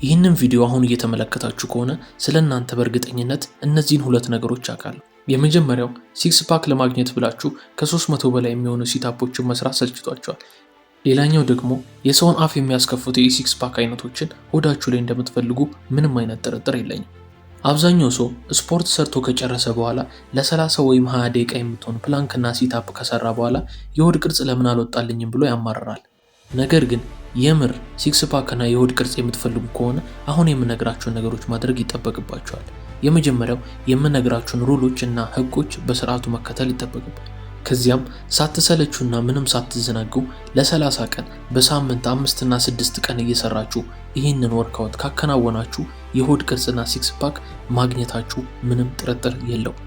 ይህንን ቪዲዮ አሁን እየተመለከታችሁ ከሆነ ስለ እናንተ በእርግጠኝነት እነዚህን ሁለት ነገሮች አውቃለሁ። የመጀመሪያው six pack ለማግኘት ብላችሁ ከ300 በላይ የሚሆኑ sit-up ኦችን መስራት ሰልችቷችኋል። ሌላኛው ደግሞ የሰውን አፍ የሚያስከፍቱ የ six pack አይነቶችን ሆዳችሁ ላይ እንደምትፈልጉ ምንም አይነት ጥርጥር የለኝም። አብዛኛው ሰው ስፖርት ሰርቶ ከጨረሰ በኋላ ለ30 ወይም 20 ደቂቃ የምትሆን plank ና sit-up ከሰራ በኋላ የሆድ ቅርጽ ለምን አልወጣልኝም ብሎ ያማርራል። ነገር ግን የምር six pack እና የሆድ ቅርጽ የምትፈልጉ ከሆነ አሁን የምነግራችሁን ነገሮች ማድረግ ይጠበቅባችኋል። የመጀመሪያው የምነግራችሁን rule ኦች እና ህጎች በስርዓቱ መከተል ይጠበቅባል። ከዚያም ሳትሰለቹና ምንም ሳትዘናጉ ለ30 ቀን በሳምንት 5 እና 6 ቀን እየሰራችሁ ይህንን workout ካከናወናችሁ የሆድ ቅርጽና six pack ማግኘታችሁ ምንም ጥርጥር የለውም።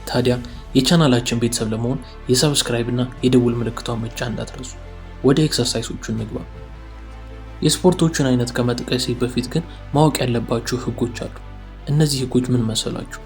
ታዲያ የቻናላችን ቤተሰብ ለመሆን የ subscribe እና የደውል ምልክቷን መጫን እንዳትረሱ። ወደ exercise ኦቹ እንግባ። የስፖርቶቹን አይነት ከመጥቀሴ በፊት ግን ማወቅ ያለባችሁ ህጎች አሉ። እነዚህ ህጎች ምን መሰላችሁ?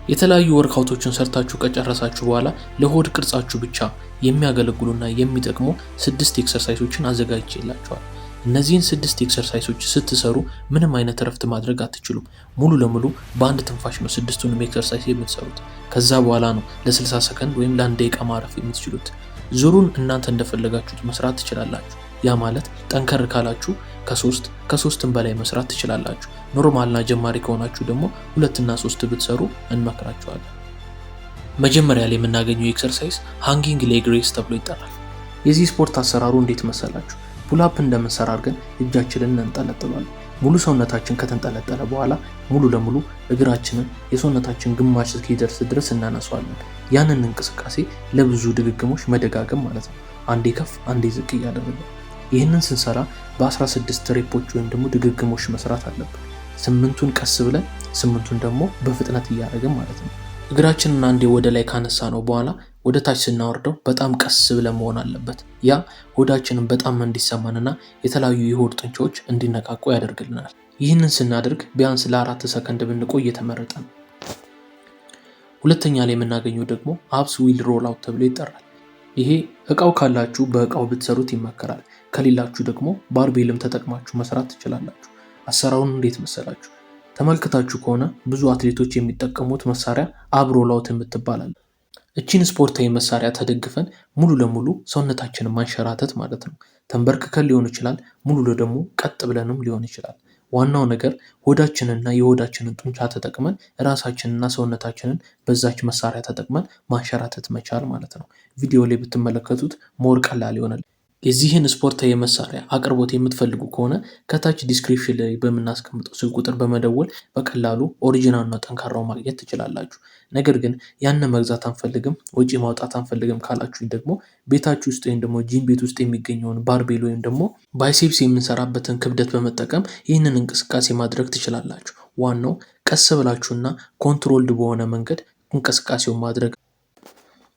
የተለያዩ workout ኦችን ሰርታችሁ ከጨረሳችሁ በኋላ ለሆድ ቅርጻችሁ ብቻ የሚያገለግሉና የሚጠቅሙ ስድስት exercise ኦችን አዘጋጅቼላችኋለሁ። እነዚህን ስድስት exercise ኦች ስትሰሩ ምንም አይነት እረፍት ማድረግ አትችሉም። ሙሉ ለሙሉ በአንድ ትንፋሽ ነው ስድስቱንም exercise የምትሰሩት። ከዛ በኋላ ነው ለ60 ሰከንድ ወይም ለ1 ደቂቃ ማረፍ የምትችሉት። ዙሩን እናንተ እንደፈለጋችሁት መስራት ትችላላችሁ። ያ ማለት ጠንከር ካላችሁ ከሶስት፣ ከሶስትም በላይ መስራት ትችላላችሁ። Normal ና ጀማሪ ከሆናችሁ ደግሞ ሁለትና ሶስት ብትሰሩ እንመክራችኋለን። መጀመሪያ ላይ የምናገኘው exercise hanging leg raise ተብሎ ይጠራል። የዚህ ስፖርት አሰራሩ እንዴት መሰላችሁ? Pull up እንደምንሰራ አድርገን እጃችንን እናንጠለጥለዋለን። ሙሉ ሰውነታችን ከተንጠለጠለ በኋላ ሙሉ ለሙሉ እግራችንን የሰውነታችን ግማሽ እስኪደርስ ድረስ እናነሳዋለን። ያንን እንቅስቃሴ ለብዙ ድግግሞሽ መደጋገም ማለት ነው። አንዴ ከፍ አንዴ ዝቅ እያደረግን ይህንን ስንሰራ በ16 rep ኦች ወይም ደግሞ ድግግሞሽ መስራት አለብን። ስምንቱን ቀስ ብለን፣ ስምንቱን ደግሞ በፍጥነት እያደረግን ማለት ነው። እግራችንን አንዴ ወደ ላይ ካነሳነው በኋላ ወደ ታች ስናወርደው በጣም ቀስ ብለን መሆን አለበት። ያ ሆዳችንን በጣም እንዲሰማንና የተለያዩ የሆድ ጡንቻዎች እንዲነቃቁ ያደርግልናል። ይህንን ስናደርግ ቢያንስ ለ4 ሰከንድ ብንቆይ የተመረጠ ነው። ሁለተኛ ላይ የምናገኘው ደግሞ abs wheel roll out ተብሎ ይጠራል። ይሄ እቃው ካላችሁ በእቃው ብትሰሩት ይመከራል። ከሌላችሁ ደግሞ barbell ም ተጠቅማችሁ መስራት ትችላላችሁ። አሰራሩን እንዴት መሰላችሁ? ተመልክታችሁ ከሆነ ብዙ አትሌቶች የሚጠቀሙት መሳሪያ ab roll out የምትባል አለች። እቺን ስፖርታዊ መሳሪያ ተደግፈን ሙሉ ለሙሉ ሰውነታችንን ማንሸራተት ማለት ነው። ተንበርክከን ሊሆን ይችላል፣ ሙሉ ደግሞ ቀጥ ብለንም ሊሆን ይችላል። ዋናው ነገር ሆዳችንና የሆዳችንን ጡንቻ ተጠቅመን ራሳችንና ሰውነታችንን በዛች መሳሪያ ተጠቅመን ማንሸራተት መቻል ማለት ነው። ቪዲዮ ላይ ብትመለከቱት more ቀላል ይሆናል። የዚህን ስፖርታዊ መሳሪያ አቅርቦት የምትፈልጉ ከሆነ ከታች description ላይ በምናስቀምጠው ስልክ ቁጥር በመደወል በቀላሉ original ና ጠንካራው ማግኘት ትችላላችሁ። ነገር ግን ያንን መግዛት አንፈልግም፣ ወጪ ማውጣት አንፈልግም ካላችሁኝ ደግሞ ቤታችሁ ውስጥ ወይም ደግሞ ጂም ቤት ውስጥ የሚገኘውን barbell ወይም ደግሞ biceps የምንሰራበትን ክብደት በመጠቀም ይህንን እንቅስቃሴ ማድረግ ትችላላችሁ። ዋናው ቀስ ብላችሁና controlled በሆነ መንገድ እንቅስቃሴውን ማድረግ።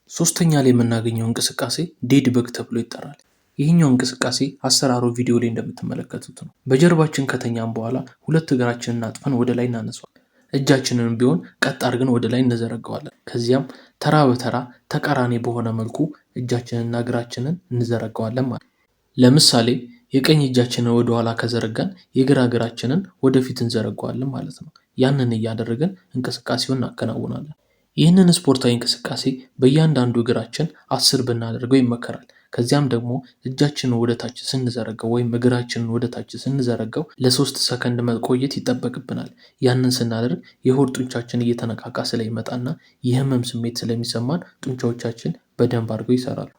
ሶስተኛ ላይ የምናገኘው እንቅስቃሴ dead bug ተብሎ ይጠራል። ይህኛው እንቅስቃሴ አሰራሩ ቪዲዮ ላይ እንደምትመለከቱት ነው። በጀርባችን ከተኛን በኋላ ሁለት እግራችንን አጥፈን ወደ ላይ እናነሳዋለን። እጃችንን ቢሆን ቀጥ አድርገን ወደ ላይ እንዘረጋዋለን። ከዚያም ተራ በተራ ተቃራኒ በሆነ መልኩ እጃችንንና እግራችንን እንዘረጋዋለን ማለት ነው። ለምሳሌ የቀኝ እጃችንን ወደኋላ ከዘረጋን የግራ እግራችንን ወደፊት እንዘረጋዋለን ማለት ነው። ያንን እያደረግን እንቅስቃሴውን እናከናውናለን። ይህንን ስፖርታዊ እንቅስቃሴ በእያንዳንዱ እግራችን 10 ብናደርገው ይመከራል። ከዚያም ደግሞ እጃችንን ወደ ታች ስንዘረጋው ወይም እግራችንን ወደ ታች ስንዘረጋው ለ3 ሰከንድ መቆየት ይጠበቅብናል። ያንን ስናደርግ የሆድ ጡንቻችን እየተነቃቃ ስለሚመጣና የህመም ስሜት ስለሚሰማን ጡንቻዎቻችን በደንብ አድርገው ይሰራሉ።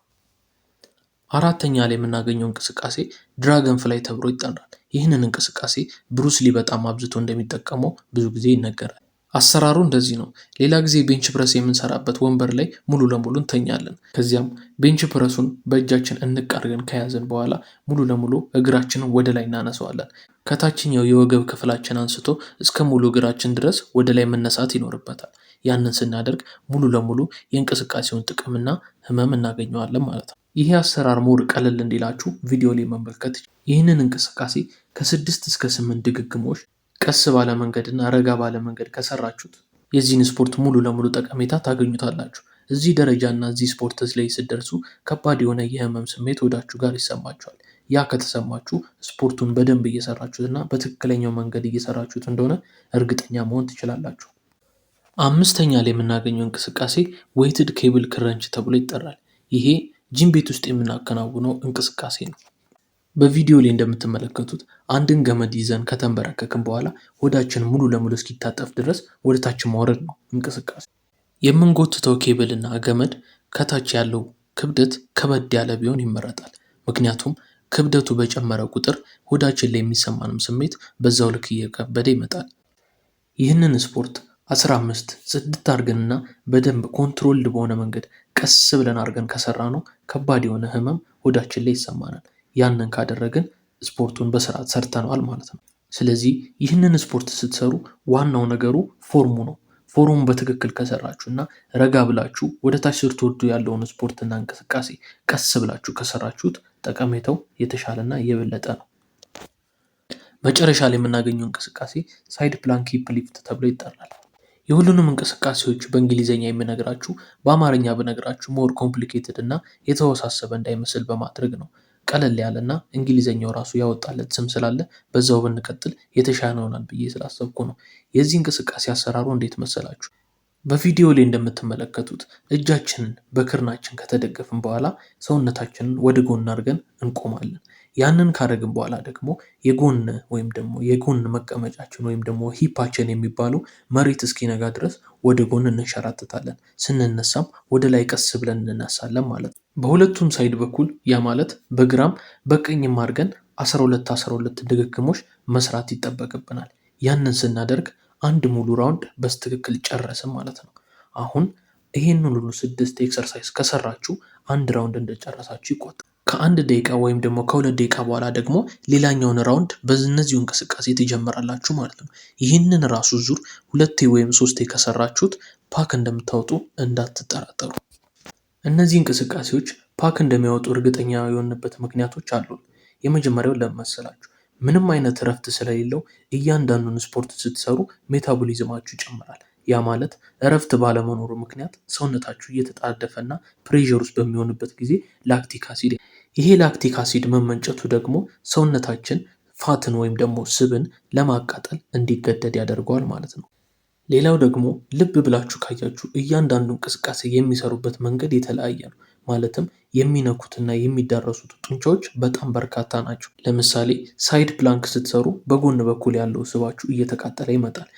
አራተኛ ላይ የምናገኘው እንቅስቃሴ dragon fly ተብሎ ይጠራል። ይህንን እንቅስቃሴ ብሩስ ሊ በጣም አብዝቶ እንደሚጠቀመው ብዙ ጊዜ ይነገራል። አሰራሩ እንደዚህ ነው። ሌላ ጊዜ bench press የምንሰራበት ወንበር ላይ ሙሉ ለሙሉ እንተኛለን። ከዚያም bench press ኡን በእጃችን እንቅ አድርገን ከያዝን በኋላ ሙሉ ለሙሉ እግራችንን ወደ ላይ እናነሳዋለን። ከታችኛው የወገብ ክፍላችን አንስቶ እስከ ሙሉ እግራችን ድረስ ወደ ላይ መነሳት ይኖርበታል። ያንን ስናደርግ ሙሉ ለሙሉ የእንቅስቃሴውን ጥቅምና ህመም እናገኘዋለን ማለት ነው። ይሄ አሰራር more ቀለል እንዲላችሁ ቪዲዮ ላይ መመልከት። ይህንን እንቅስቃሴ ከ6 እስከ 8 ድግግሞሽ ቀስ ባለ መንገድ እና ረጋ ባለ መንገድ ከሰራችሁት የዚህን ስፖርት ሙሉ ለሙሉ ጠቀሜታ ታገኙታላችሁ። እዚህ ደረጃ እና እዚህ ስፖርት ላይ ስትደርሱ ከባድ የሆነ የህመም ስሜት ሆዳችሁ ጋር ይሰማችኋል። ያ ከተሰማችሁ ስፖርቱን በደንብ እየሰራችሁት እና በትክክለኛው መንገድ እየሰራችሁት እንደሆነ እርግጠኛ መሆን ትችላላችሁ። አምስተኛ ላይ የምናገኘው እንቅስቃሴ weighted cable crunch ተብሎ ይጠራል። ይሄ ጂም ቤት ውስጥ የምናከናውነው እንቅስቃሴ ነው። በቪዲዮ ላይ እንደምትመለከቱት አንድን ገመድ ይዘን ከተንበረከክን በኋላ ሆዳችን ሙሉ ለሙሉ እስኪታጠፍ ድረስ ወደታች ማውረድ ነው እንቅስቃሴ። የምንጎትተው ኬብል እና ገመድ ከታች ያለው ክብደት ከበድ ያለ ቢሆን ይመረጣል። ምክንያቱም ክብደቱ በጨመረ ቁጥር ሆዳችን ላይ የሚሰማንም ስሜት በዛው ልክ እየከበደ ይመጣል። ይህንን ስፖርት 15 ጽድት አድርገንና በደንብ controlled በሆነ መንገድ ቀስ ብለን አድርገን ከሰራነው ከባድ የሆነ ህመም ሆዳችን ላይ ይሰማናል። ያንን ካደረግን ስፖርቱን በስርዓት ሰርተነዋል ማለት ነው። ስለዚህ ይህንን ስፖርት ስትሰሩ ዋናው ነገሩ form ኡ ነው። Form ኡን በትክክል ከሰራችሁ እና ረጋ ብላችሁ ወደ ታች ስትወርዱ ያለውን ስፖርትና እንቅስቃሴ ቀስ ብላችሁ ከሰራችሁት ጠቀሜታው የተሻለና የበለጠ ነው። መጨረሻ ላይ የምናገኘው እንቅስቃሴ side plank hip lift ተብሎ ይጠራል። የሁሉንም እንቅስቃሴዎች በእንግሊዝኛ የምነግራችሁ በአማርኛ ብነግራችሁ more complicated እና የተወሳሰበ እንዳይመስል በማድረግ ነው። ቀለል ያለና እንግሊዝኛው ራሱ ያወጣለት ስም ስላለ በዛው ብንቀጥል የተሻለ ይሆናል ብዬ ስላሰብኩ ነው። የዚህ እንቅስቃሴ አሰራሩ እንዴት መሰላችሁ? በቪዲዮ ላይ እንደምትመለከቱት እጃችንን በክርናችን ከተደገፍን በኋላ ሰውነታችንን ወደ ጎን አድርገን እንቆማለን። ያንን ካደረግን በኋላ ደግሞ የጎን ወይም ደግሞ የጎን መቀመጫችን ወይም ደግሞ hip ኣችን የሚባለው መሬት እስኪነካ ድረስ ወደ ጎን እንንሸራተታለን። ስንነሳም ወደ ላይ ቀስ ብለን እንነሳለን ማለት ነው። በሁለቱም side በኩል፣ ያ ማለት በግራም በቀኝም አድርገን 12 12 ድግግሞሽ መስራት ይጠበቅብናል። ያንን ስናደርግ አንድ ሙሉ round በትክክል ጨረስን ማለት ነው። አሁን ይሄንን ሁሉ ስድስት exercise ከሰራችሁ አንድ round እንደጨረሳችሁ ይቆጠራል። ከ1 ደቂቃ ወይም ደግሞ ከ2 ደቂቃ በኋላ ደግሞ ሌላኛውን round በእነዚሁ እንቅስቃሴ ትጀምራላችሁ ማለት ነው። ይህንን ራሱ ዙር ሁለቴ ወይም ሶስቴ ከሰራችሁት pack እንደምታወጡ እንዳትጠራጠሩ። እነዚህ እንቅስቃሴዎች pack እንደሚያወጡ እርግጠኛ የሆንበት ምክንያቶች አሉ። የመጀመሪያው ለምን መሰላችሁ? ምንም አይነት እረፍት ስለሌለው እያንዳንዱን ስፖርት ስትሰሩ metabolism ኣችሁ ይጨምራል። ያ ማለት እረፍት ባለመኖሩ ምክንያት ሰውነታችሁ እየተጣደፈና pressure ውስጥ በሚሆንበት ጊዜ lactic acid፣ ይሄ lactic acid መመንጨቱ ደግሞ ሰውነታችን fat ን ወይም ደግሞ ስብን ለማቃጠል እንዲገደድ ያደርገዋል ማለት ነው። ሌላው ደግሞ ልብ ብላችሁ ካያችሁ እያንዳንዱ እንቅስቃሴ የሚሰሩበት መንገድ የተለያየ ነው። ማለትም የሚነኩትና የሚዳረሱት ጡንቻዎች በጣም በርካታ ናቸው። ለምሳሌ side plank ስትሰሩ በጎን በኩል ያለው ስባችሁ እየተቃጠለ ይመጣል።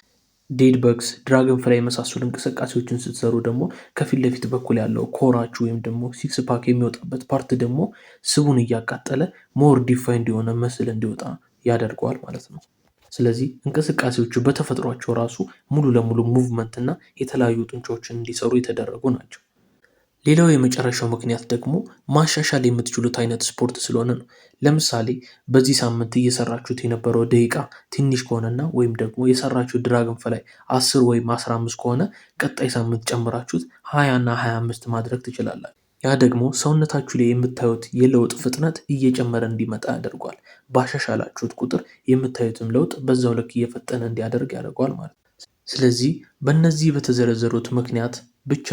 Dead bugs፣ dragonfly የመሳሰሉ እንቅስቃሴዎችን ስትሰሩ ደግሞ ከፊት ለፊት በኩል ያለው core ኣችሁ ወይም ደግሞ six pack የሚወጣበት part ደግሞ ስቡን እያቃጠለ more defined የሆነ muscle እንዲወጣ ያደርገዋል ማለት ነው። ስለዚህ እንቅስቃሴዎቹ በተፈጥሯቸው ራሱ ሙሉ ለሙሉ movement እና የተለያዩ ጡንቻዎችን እንዲሰሩ የተደረጉ ናቸው። ሌላው የመጨረሻው ምክንያት ደግሞ ማሻሻል የምትችሉት አይነት ስፖርት ስለሆነ ነው። ለምሳሌ በዚህ ሳምንት እየሰራችሁት የነበረው ደቂቃ ትንሽ ከሆነና ወይም ደግሞ የሰራችሁት dragonfly 10 ወይም 15 ከሆነ ቀጣይ ሳምንት ጨምራችሁት 20 እና 25 ማድረግ ትችላላችሁ። ያ ደግሞ ሰውነታችሁ ላይ የምታዩት የለውጥ ፍጥነት እየጨመረ እንዲመጣ ያደርገዋል። ባሻሻላችሁት ቁጥር የምታዩትም ለውጥ በዛው ልክ እየፈጠነ እንዲያደርግ ያደርገዋል ማለት ነው። ስለዚህ በእነዚህ በተዘረዘሩት ምክንያት ብቻ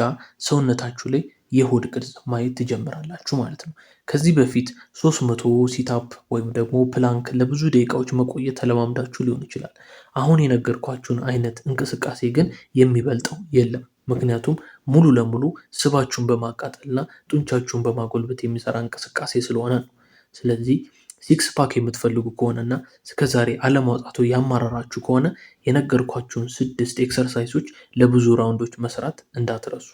ሰውነታችሁ ላይ የሆድ ቅርጽ ማየት ትጀምራላችሁ ማለት ነው። ከዚህ በፊት 300 sit up ወይም ደግሞ plank ለብዙ ደቂቃዎች መቆየት ተለማምዳችሁ ሊሆን ይችላል። አሁን የነገርኳችሁን አይነት እንቅስቃሴ ግን የሚበልጠው የለም። ምክንያቱም ሙሉ ለሙሉ ስባችሁን በማቃጠልና ጡንቻችሁን በማጎልበት የሚሰራ እንቅስቃሴ ስለሆነ ነው። ስለዚህ six pack የምትፈልጉ ከሆነና እስከዛሬ አለማውጣቱ ያማረራችሁ ከሆነ የነገርኳችሁን ስድስት exercise ኦች ለብዙ round ኦች መስራት እንዳትረሱ።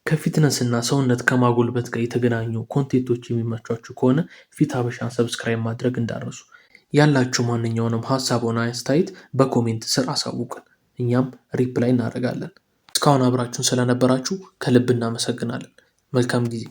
ከ fitness እና ሰውነት ከማጎልበት ጋር የተገናኙ content ኦች የሚመቿችሁ ከሆነ ፊት ሀበሻን subscribe ማድረግ እንዳትረሱ። ያላችሁ ማንኛውንም ሀሳብ ሆነ አስተያየት በ comment ስር አሳውቁን፣ እኛም reply እናደርጋለን። እስካሁን አብራችሁን ስለነበራችሁ ከልብ እናመሰግናለን። መልካም ጊዜ።